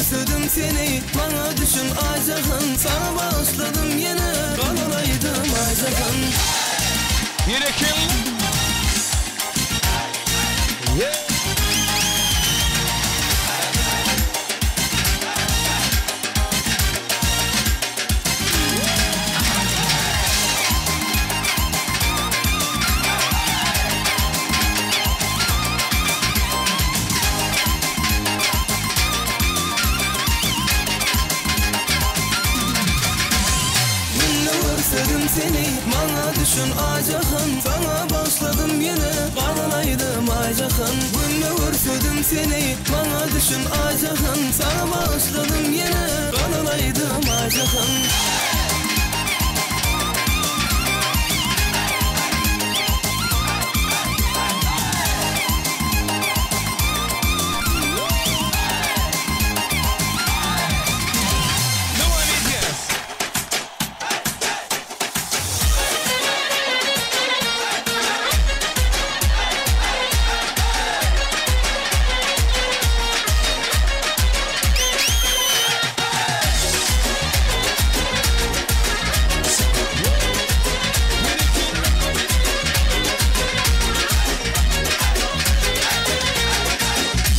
görsödüm seni Maňa düşün Ayjahan Sana bağışladım yine Galalaydım Ayjahan Yine kim? Yeah. Günde görsödüm seni Maňa düşün Ayjahan Sana bağışladım yine Galalaydım Ayjahan Günde görsödüm seni Maňa düşün Ayjahan Sana bağışladım yine Galalaydım Ayjahan Devam edýäs.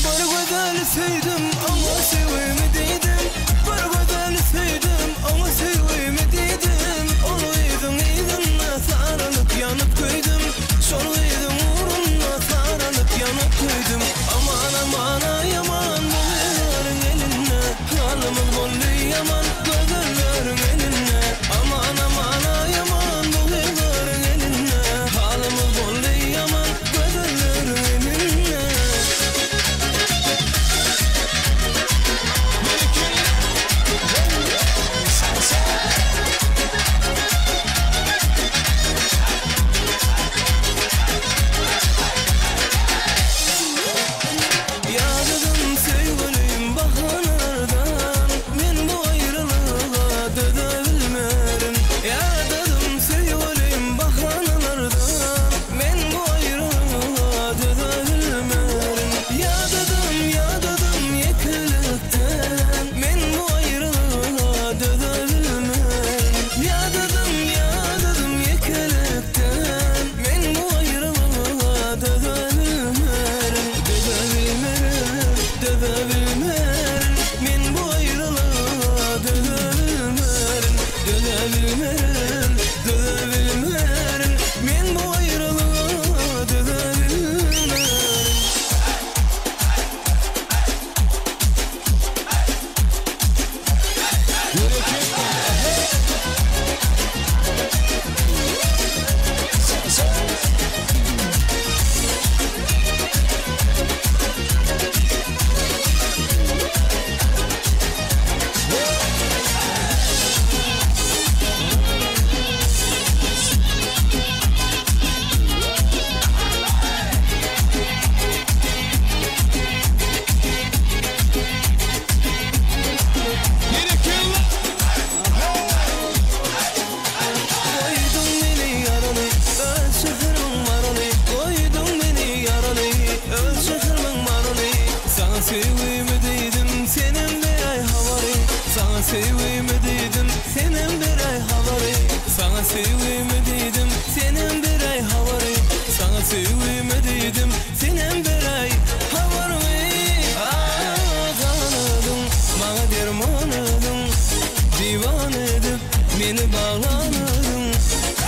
Bir güzel söydüm ama sevimi dedim Bir güzel söydüm ama sevimi dedim Oluydun izinle sarılıp yanıp köydüm Şoluydun uğruna sarılıp yanıp köydüm Aman aman ay aman bu eline Halımız bollu yaman güzellerin eline Aman aman ay aman bu eline Halımız bollu yaman güzellerin eline Yaradım sevgilim bahalardan Men bu ayrılığa dözebilmerim Yaradım sevgilim bahanalardan Men bu ayrılığa dözebilmerim Yaradım yaradım yekilikten Men bu ayrılığa dözebilmerim Yaradım yaradım yekilikten Men bu ayrılığa dözebilmerim Dözebilmerim, dözebilmerim Men bu ayrılığa dözebilmerim Dözebilmerim, dözebilmerim Men bu ayrılığa dözebilmerim Yine kim? Koydun beni yaralı, öz şehrimin maralı Koydun beni yaralı, öz şehrimin maralı Sana sevgimi dedim, senin bir ay havarı Sana sevgimi dedim, senin bir ay havarı Sana sevgimi dedim, senin bir ay havarı Sana sevgimi dedim, senin bir ay havarı Ah, tanıdın, bana derman edin Divan edip beni bağlanırdın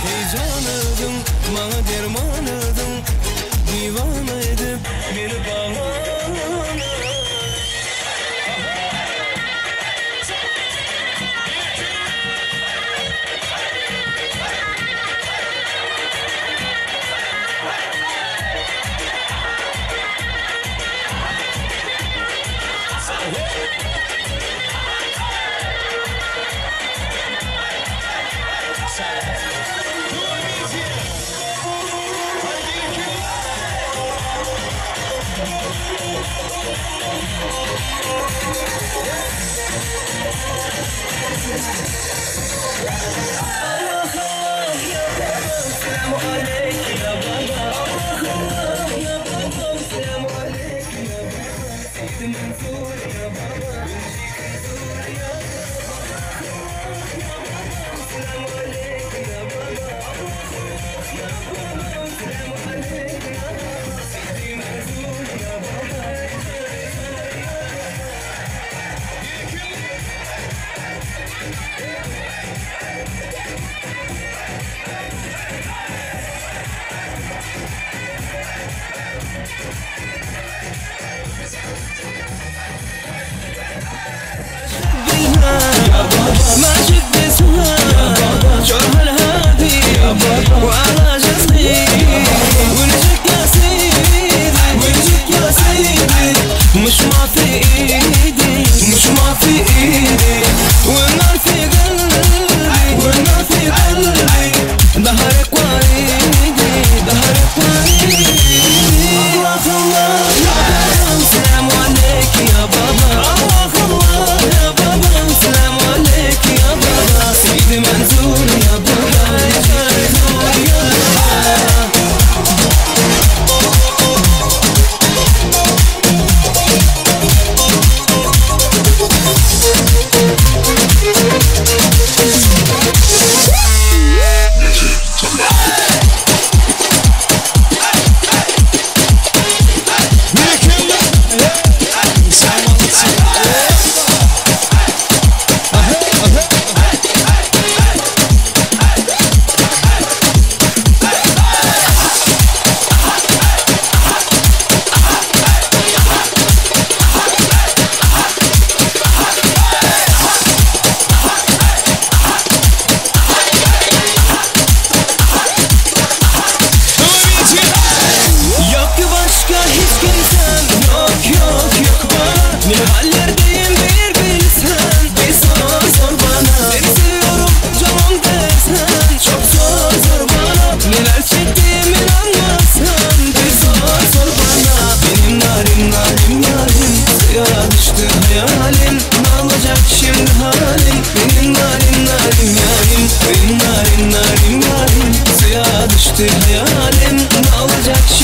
Heyecan edin, bana derman edin Divan edip beni bağlanırdın Devam edýäs.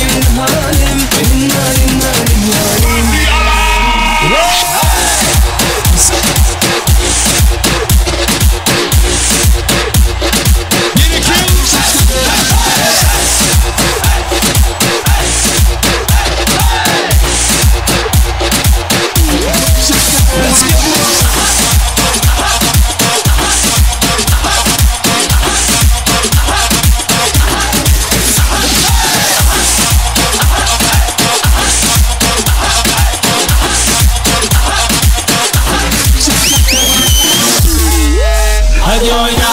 halim. Inna inna Let's go. Hadi oyna.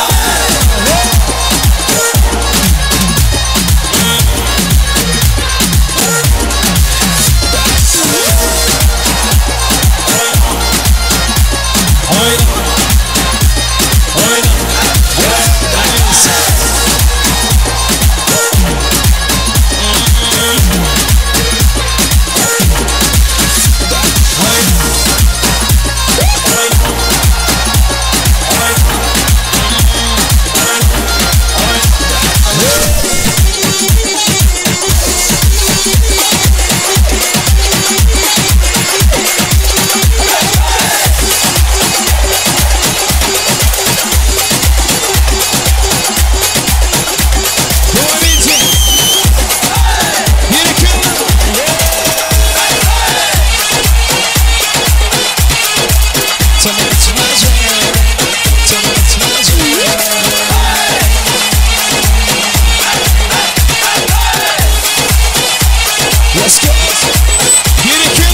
Oyna. Oyna. Devam edeceğiz. Bir, iki. Let's go. Bir, iki.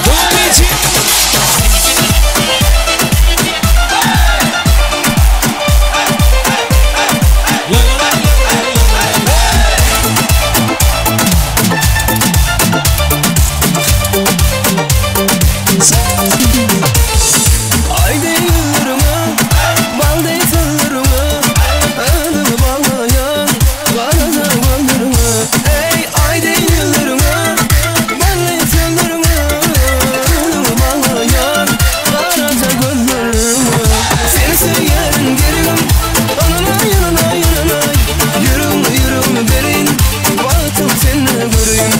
Devam edeceğiz. La la la la la. Ay deyillerine, bal deyillerine, Adını bağlayan karaca gözlerine. Ey ay deyillerine, bal deyillerine, Adını bağlayan karaca gözlerine. Seni söylerim gelirim, anana yanına yanına. Yürüm yürüm derin, bahtım seninle göreyim.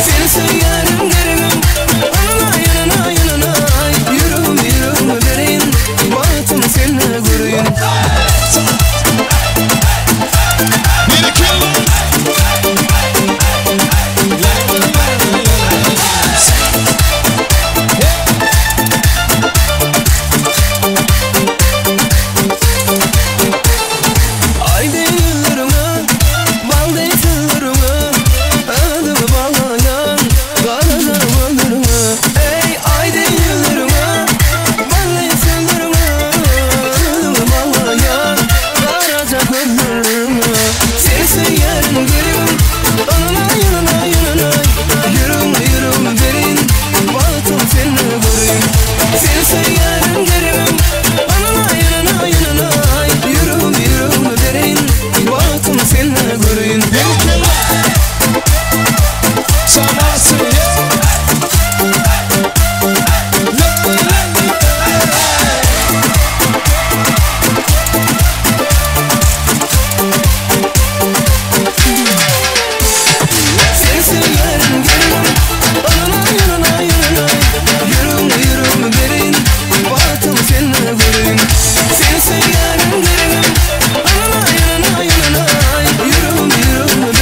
Seni söylerim gelirim, anana yanına yanına. Yürüm yürüm derin, bahtım seninle göreyim. Bir, iki. La la la la la. Ay deyillerine, bal deyillerine, Adını bağlayan karaca gözlerine. Ey ay deyillerine, bal deyillerine, Adını bağlayan karaca gözlerine. Seni söylerim gelirim, anana yanına yanına. Yürüm yürüm derin, bahtım seninle göreyim. Seni söylerim gelirim, anana yanına yanına. Yürüm yürüm derin, bahtım seninle göreyim. Bir, iki. Şaması, yeah. La la la la. Seni söylerim gelirim, anana yanına yanına. Yürüm yürüm derin, bahtım seninle göreyim. Seni söylerim gelirim, anana yanına yanına. Yürüm yürüm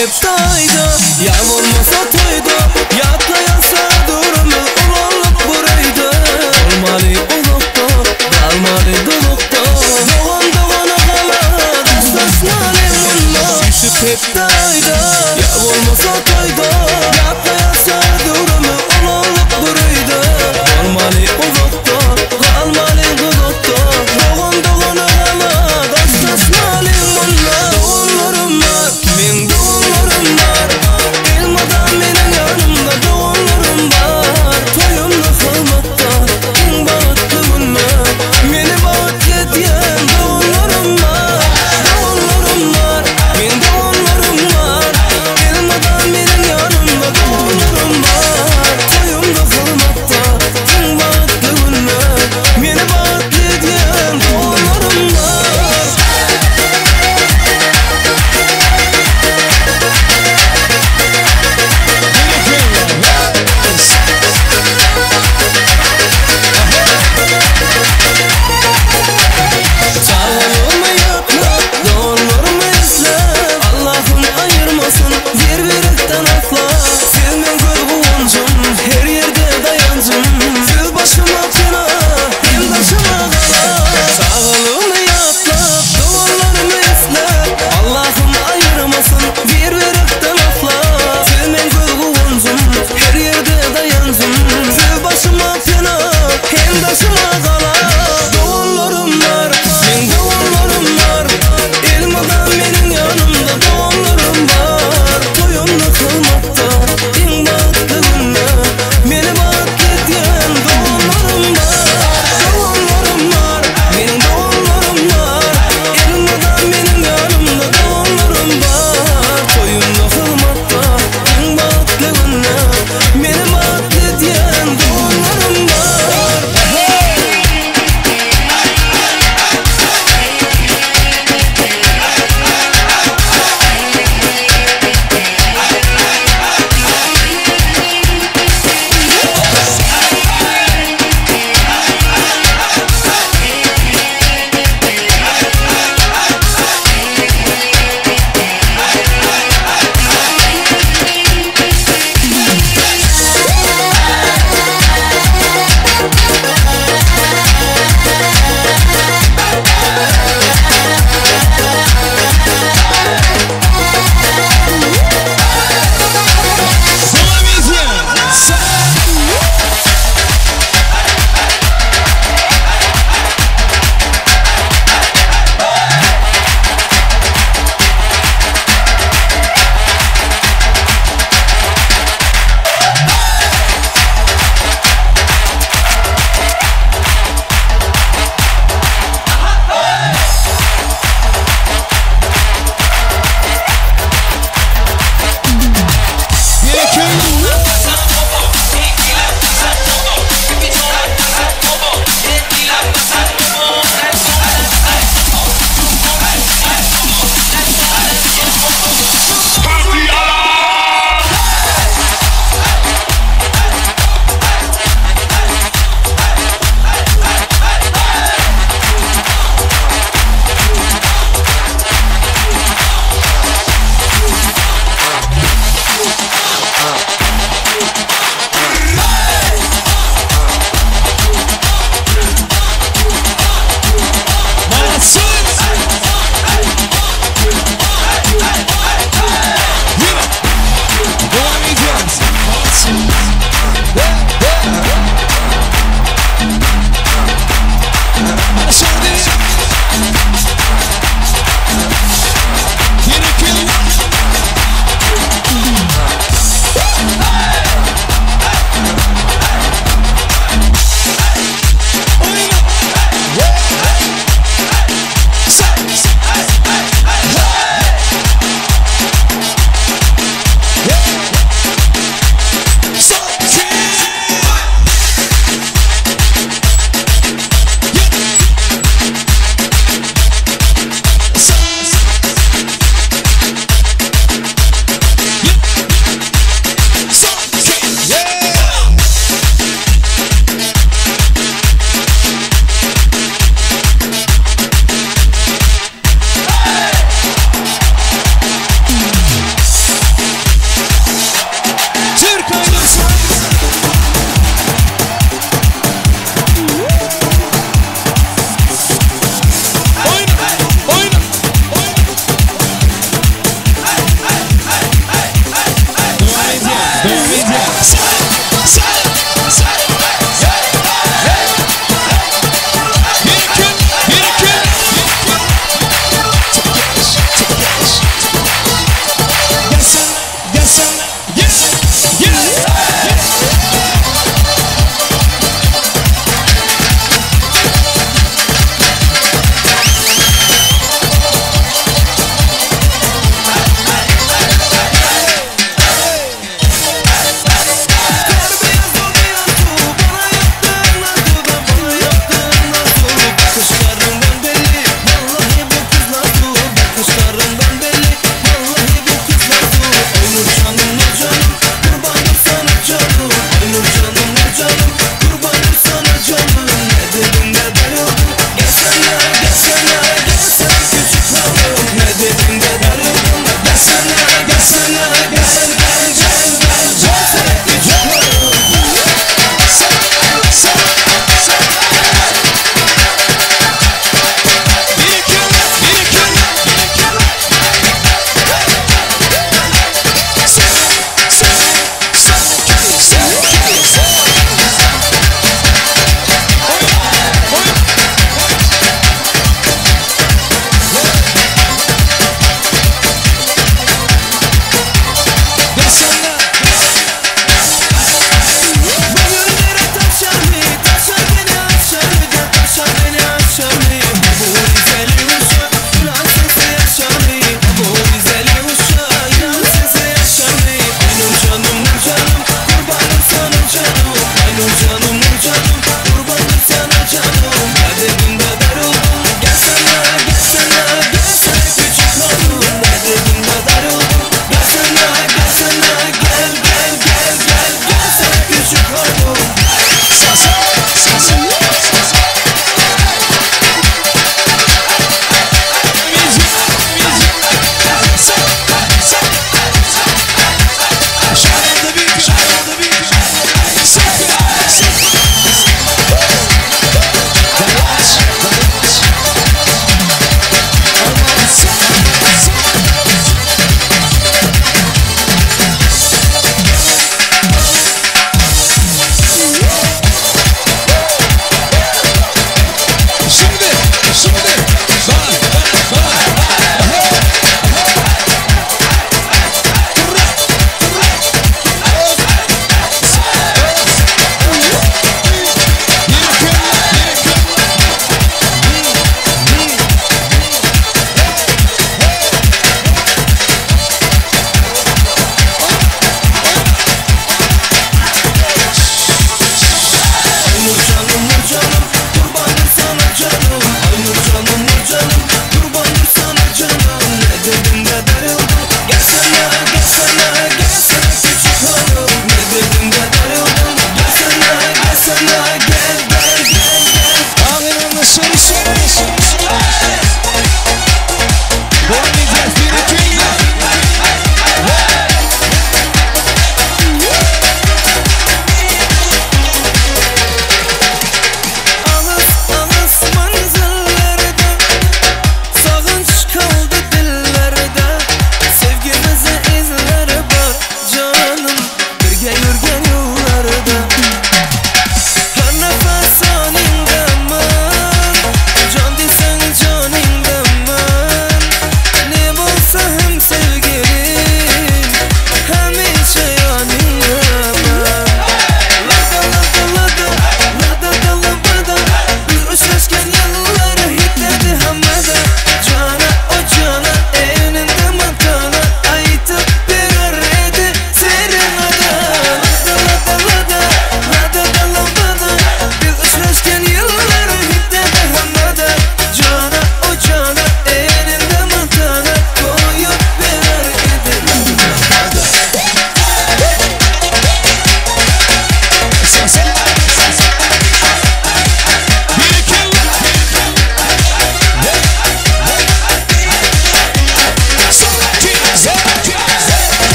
hepde aýda, ýa bolmasa toýda, Ýatlaýarsa döwrümiz ulalyp bir öýde. Bolmaly uzakda, galmaly duzakda, Dogan dogana gala, daşlaşmaly munda. Süýşüp hepde aýda, ýa bolmasa toýda, Ýatlaýarsa döwrümiz ulalyp bir öýde. Bolmaly uzakda, galmaly duzakda, Dogan dogana gala, daşlaşmaly munda. Doganlarym bar, meň doganlarym bar, Elmydam meniň ýanymda doganlarym bar. Toýumda hyzmatda, iň bagtly günde, Meni bagtly edýän doganlarym bar. Doganlarym bar, meň doganlarym bar.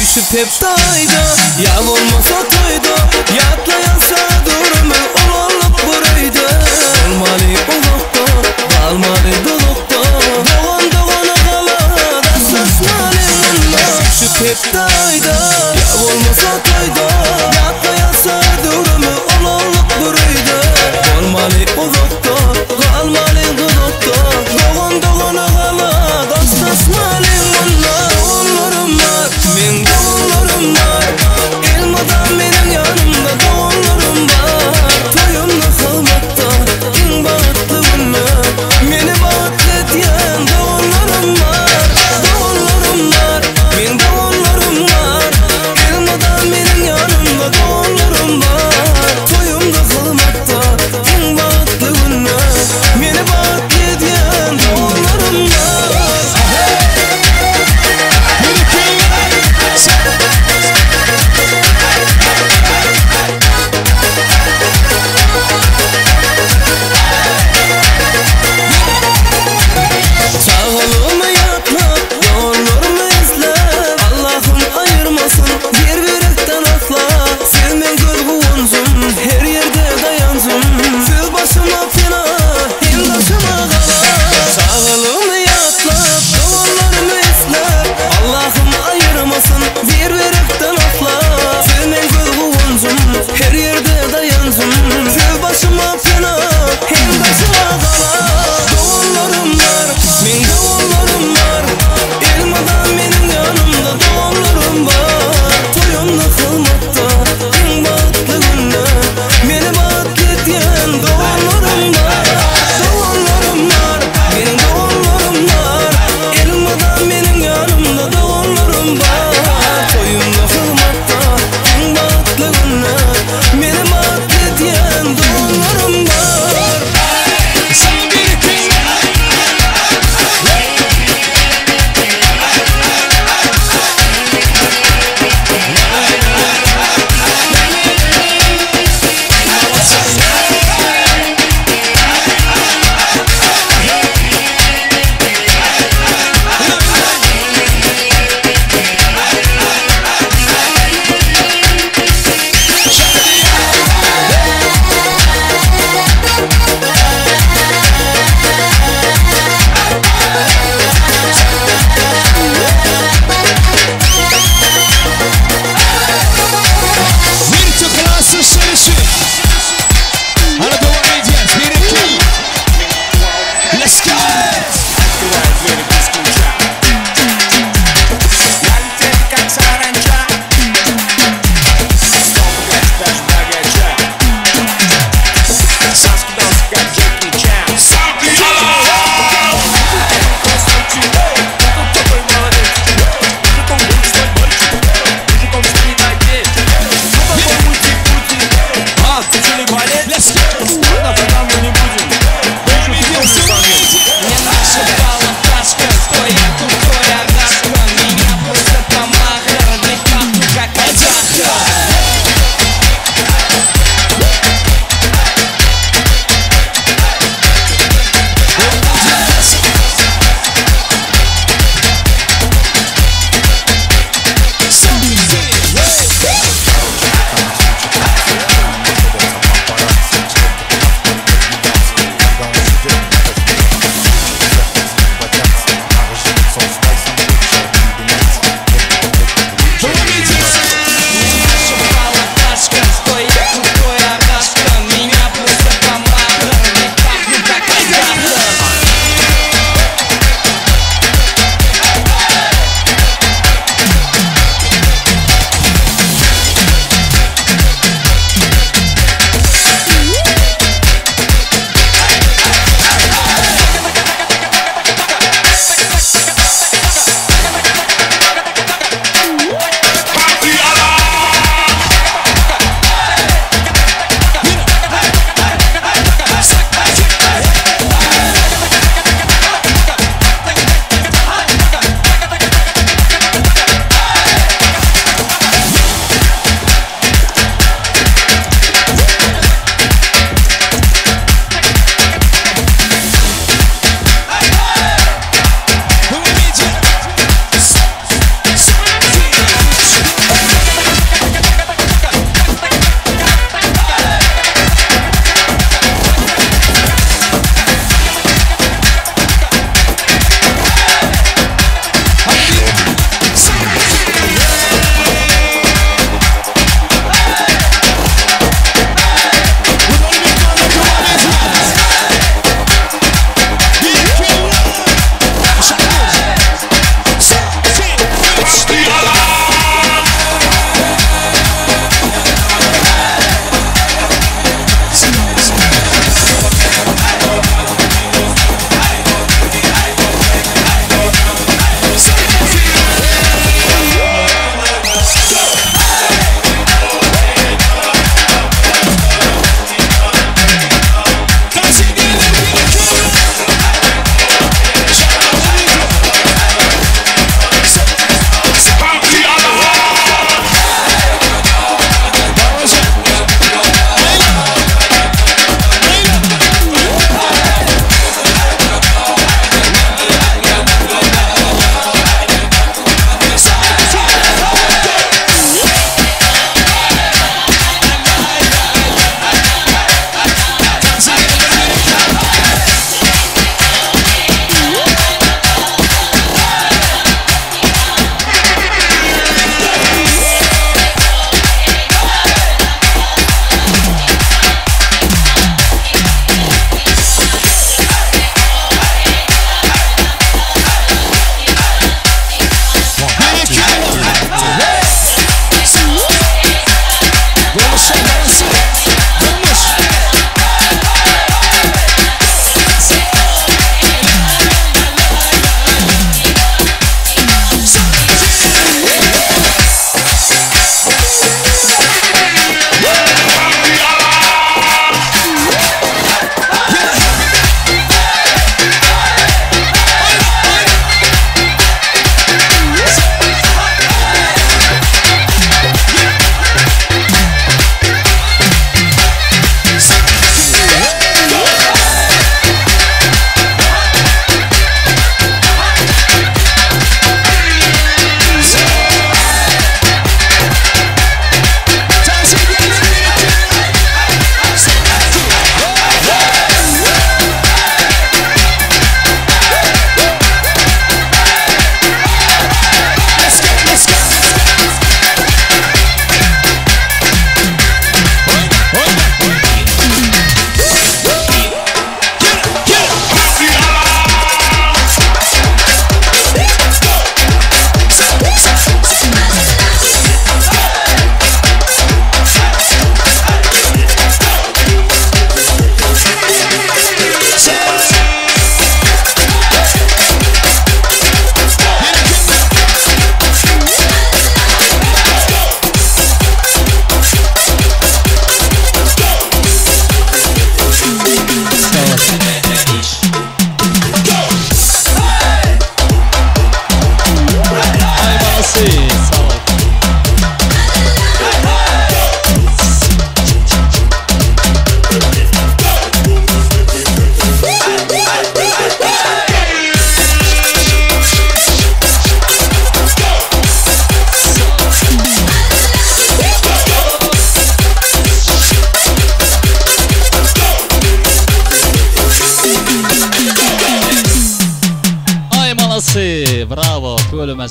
Şu pepdaýda ýa bolmasa toýda Ýatlaýan şadurmy ulalyp bir öýde Bolmaly uzakda, galmaly duzakda Dogan dogana gala daşlaşmaly munda Şu pepdaýda ýa bolmasa toýda Ýatlaýan şadurmy ulalyp bir öýde Bolmaly uzakda, galmaly duzakda Dogan dogana gala daşlaşmaly munda Doganlarym bar, meň doganlarym bar Elmydam meniň ýanymda doganlarym bar Toýumda hyzmatda iň bagtly günde Meni bagtly edýän doganlarym bar Doganlarym bar, meň doganlarym bar Elmydam meniň ýanymda doganlarym bar Toýumda hyzmatda iň bagtly günde.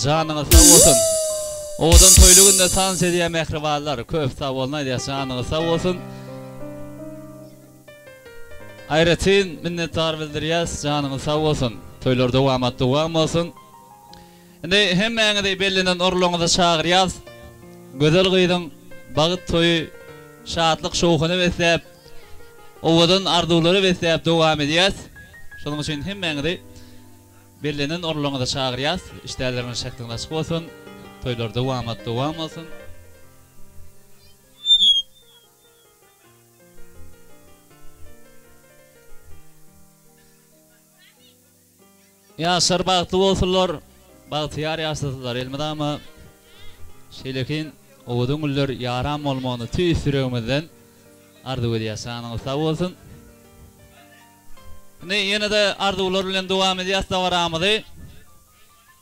janyňyz sag bolsun. Owadan toýly günde tans edýän mähribanlar, köp sag bolun aýdýas, janyňyz sag bolsun. Aýratyn minnetdar bildirýäs, janyňyz sag bolsun. Toýlar dowamat dowam bolsun. Indi hemmäňizi bellenen orunlaryňyza çagyrýas. Gözel gyzyň bagt toýy şatlyk-şowhuna besläp, owadan arzuwlara besläp dowam edýäs. Şonuň üçin hemmäňizi bellenen orunlaryňyza çagyrýas. Işdäleriňiz şähdiňiz açyk bolsun. Toýlar dowamat dowam bolsun. Ýaşlar bagtly bolsunlar, bagtyýar ýaşasynlar elmydama şeýlekin owadan güller ýaran bolmagyny tüýs ýüregimizden arzuw edýäs janyňyz sag bolsun. Indi ýene-de arzuwlar bilen dowam edýäs dabaramyzy.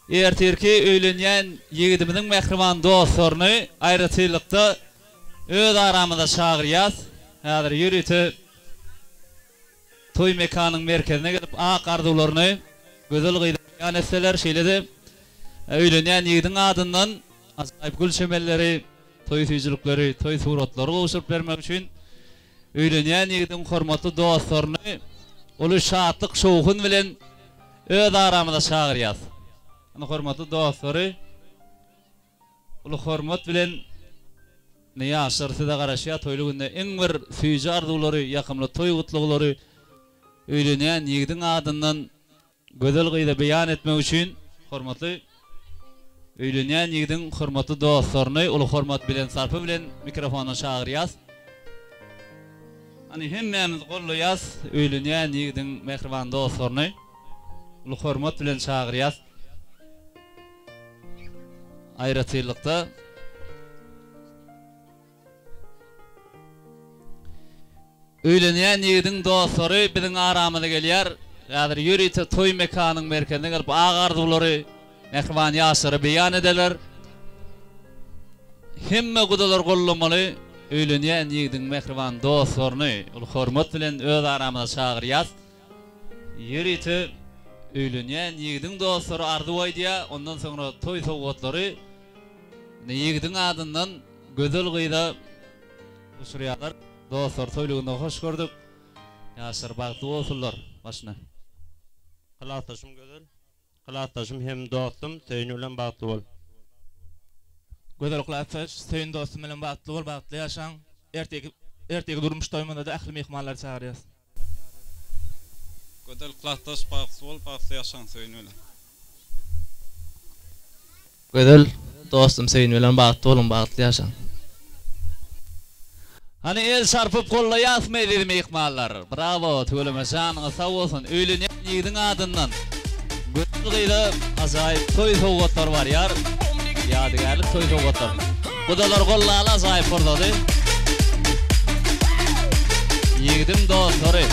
Ertirki öýlenýän ýigidimiziň mähriban dostlaryny aýratynlykda öz aramyza çagyrýas. Häzir ýörite Toý mekanyň merkezine gelip ak arzuwlaryny gözel gyza beýan etseler, şeýle-de öýlenýän ýigidiň adyndan ajaýyp gül çemenleri, toý süýjülikleri, toý suratlary gowşuryp bermek üçin öýlenýän ýigidiň hormatly dostlaryny uly şatlyk-şowhun bilen öz aramyza çagyrýas. Indi hormatly dostlary Uly hormat bilen ine ýaşlar size garaşýar toýly günde iň bir süýji arzuwlary ýakymly toý gutlaglary öýlenýän ýigidiň adyndan gözel gyza beýan etmek üçin hormatly öýlenýän ýigidiň hormatly dostlaryny uly hormat bilen sarpa bilen mikrofona çagyrýas. Hany hemmämiz gollaýas öýlenýän ýigidiň mähriban dostlaryny uly hormat bilen çagyrýas. Aýratynlykda öýlenýän ýigidiň dostlary biziň aramyza gelýär. Häzir ýörite toý mekanyň merkezine gelip ak arzuwlary mähriban ýaşlara beýan ederler. Hemme gudalar gollamaly öýlenýän ýigidiň mähriban dostlaryny uly hormat bilen öz aramyza çagyrýas. Ýörite öýlenýän ýigidiň dostlary arzuw aýdýar, ondan soňra toý sowgatlary ýigidiň adyndan gözel gyza gowşurýarlar. Dostlar toýlugynda hoş gördük. Ýaşlar bagtly bolsunlar. Başyna. Klasdaşym Gözel. Klasdaşym hem dostum Söýün bilen bagtly bol. Gözel klasdaş Söýün dostum bilen bagtly bol bagtly ýaşaň. Erteki erteki durmuş toýumyzada ähli myhmanlary çagyrýas. Gözel klasdaş bagtly bol bagtly ýaşaň Söýün bilen. Gözel dostum Söýün bilen bagtly boluň bagtly ýaşaň. Hany el çarpyp gollaýasmy eziz myhmanlar. Bravo tüweleme janyňyz sag bolsun öýlenýän ýigidiň adyndan gözel gyza ajaýyp toý sowgatlary barýar ýadygärlik toý sowgatlary gudalar gollaly ajaýyp pursady ýigidiň dostlary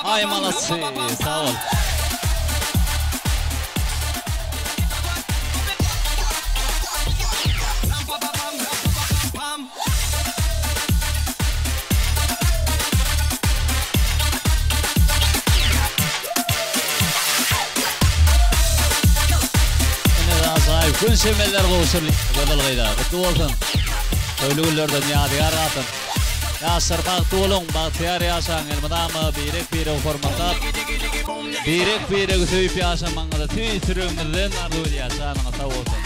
Aý malasy sag bol. Ine ajaýyp gül çemenler gowşurylýar gözel gyza. Gutly bolsun. Toýly günlerden ýadygär galsyn. Ýaşlar bagtly boluň, bagtyýar ýaşaň, elmydama birek-biregi hormatlap, birek-biregi söýüp ýaşamagyňyzy tüýs ýüregimizden arzuw edýäs. Janyňyz sag bolsun.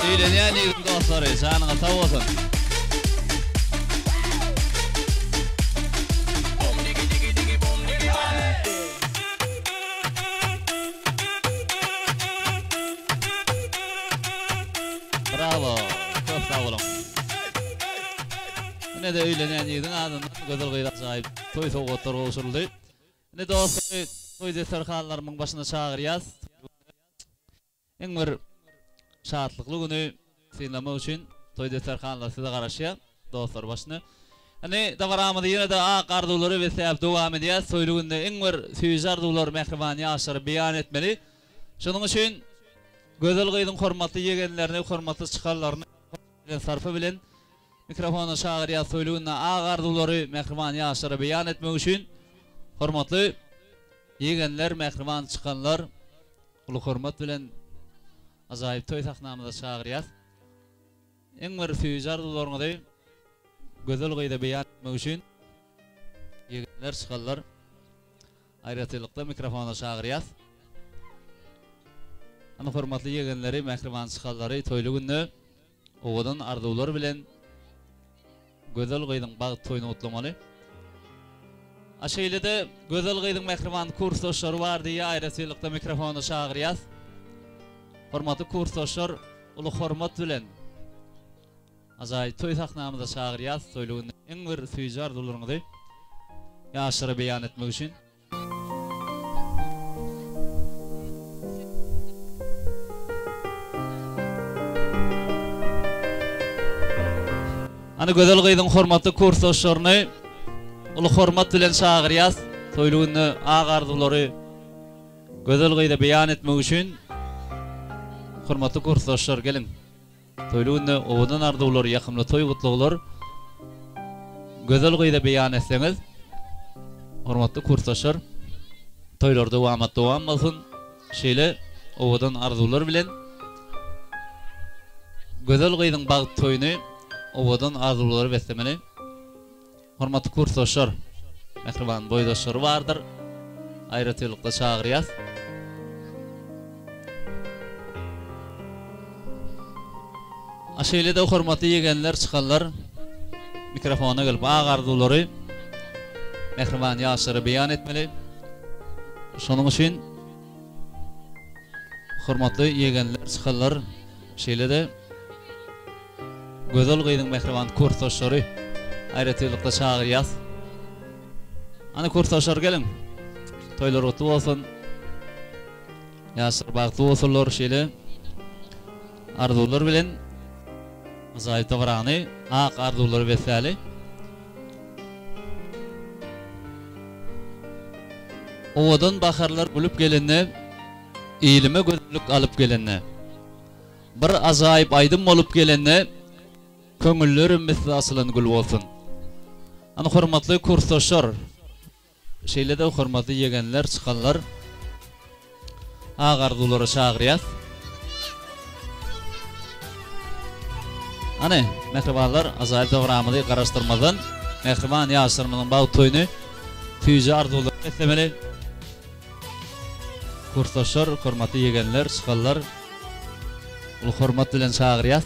Öýlenýän ýigidiň dostlary, janyňyz sag bolsun. Bravo, köp sag boluň. Ine-de öýlenýän ýigidiň adyndan gözel gyza ajaýyp toý sowgatlary gowşuryldy. Indi dostlary toý desterhanlarymyň başyna çagyrýas. Iň bir şatlykly güni synlamak üçin toý desterhanlary size garaşýar. Dostlar başyna. Indi dabaramyzy ýene-de ak arzuwlara besläp dowam edýäs. Toýly günde iň bir süýji arzuwlary mähriban ýaşlara beýan etmeli. Şonuň üçin gözel gyzyň hormatly ýegenlerini, hormatly çykanlaryny bilen sarpa bilen Mikrofona çagyrýas toýly günde ak arzuwlary mähriban ýaşlara beýan etmek üçin hormatly. Ýegenler, mähriban çykanlar uly hormat bilen ajaýyp toý sahnamyza çagyrýas. Iň bir süýji arzuwlaryňyzy gözel gyza beýan etmek üçin ýegenler, çykanlar aýratynlykda mikrofona çagyrýas. Hany hormatly ýegenleri, mähriban çykanlary toýly günde Owadan arzuwlar bilen Gözel gyzyň bagt toýuny gutlamaly. A şeýle-de Gözel gyzyň mähriban kursdaşlary bar diýýär, aýratynlykda mikrofona çagyrýas. Hormatly kursdaşlar, uly hormat bilen ajaýyp toý sahnamyza çagyrýas. Toýly günde iň bir süýji arzuwlaryňyzy ýaşlara beýan etmek üçin. Ana gözel gyzyň hormatly kursdaşlaryny uly hormat bilen çagyrýas. Toýly günde ak arzuwlary gözel gyza beýan etmek üçin hormatly kursdaşlar geliň. Toýly günde owadan arzuwlar, ýakymly toý gutlaglar gözel gyza beýan etseňiz, hormatly kursdaşlar, toýlar dowamat dowam bolsun. Şeýle owadan arzuwlar bilen gözel gyzyň bagt toýuny owadan arzuwlara beslemeli. Hormatly kursdaşlar, mähriban boýdaşlary bardyr. Aýratynlykda çagyrýas. A şeýle-de hormatly ýegenler, çykanlar mikrofona gelip ak arzuwlary mähriban ýaşlara beýan etmeli. Şonuň üçin hormatly ýegenler, çykanlar şeýle-de Gözel gyzyň mähriban kursdaşlary aýratynlykda çagyrýas. Hany kursdaşlar geliň. Toýlar gutly bolsun. Ýaşlar bagtly bolsunlar şeýle arzuwlar bilen ajaýyp dabarany ak arzuwlara besläli. Owadan baharlar gülüp gelende, ilime gözellik alyp gelende. Bir ajaýyp aýdym bolup gelende köňüllerim misli açylan gül bolsun. Hany hormatly kursdaşlar, şeýle-de hormatly ýegenler, çykanlar ak arzuwlara çagyrýas. Hany, mähribanlar, ajaýyp dabramyzy garaşdyrmazdan, mähriban ýaşlarymyzyň bagt toýuny süýji arzuwlara beslemeli. Kursdaşlar, hormatly ýegenler, çykanlar uly hormat bilen çagyrýas.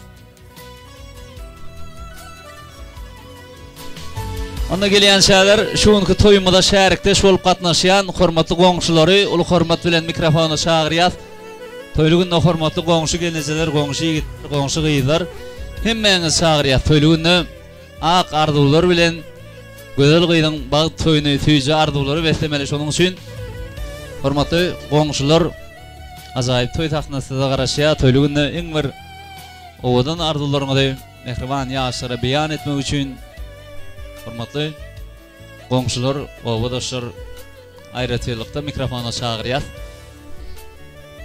Onda gelýänçäler şu günki toýumyza şärikdeş bolup gatnaşýan hormatly goňşulary uly hormat bilen mikrofona çagyrýas. Toýly günde hormatly goňşy gelnejeler, goňşy ýigitler, goňşy gyzlar hemmäňizi çagyrýas. Toýly günde Ak arzuwlar bilen gözel gyzyň bagt toýuny süýji arzuwlara beslemeli şonuň üçin hormatly goňşular ajaýyp toý sahnasy size garaşýar toýly günde iň bir owadan arzuwlaryňyzy mähriban ýaşlara beýan etmek üçin hormatly Goňşular, obadaşlar aýratynlykda mikrofona çagyrýas.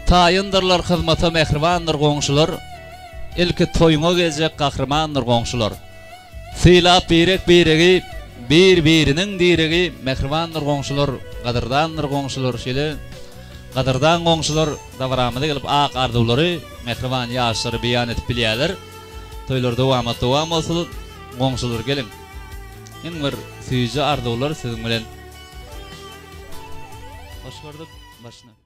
Taýyndyrlar hyzmata mähribandyr goňşular, Ilki toýuňa geljek gahrymandyr goňşular. Sylap birek-biregi, bir-biriniň diregi, Mähribandyr goňşular, gadyrdandyr goňşular. Şeýle gadyrdan goňşular dabaramyza gelip ak arzuwlary mähriban ýaşlara beýan edip bilýärler. Toýlar dowamat dowam bolsun, goňşular geliň. Iň bir süýji arzuwlar siziň bilen. Hoş gördük başyna.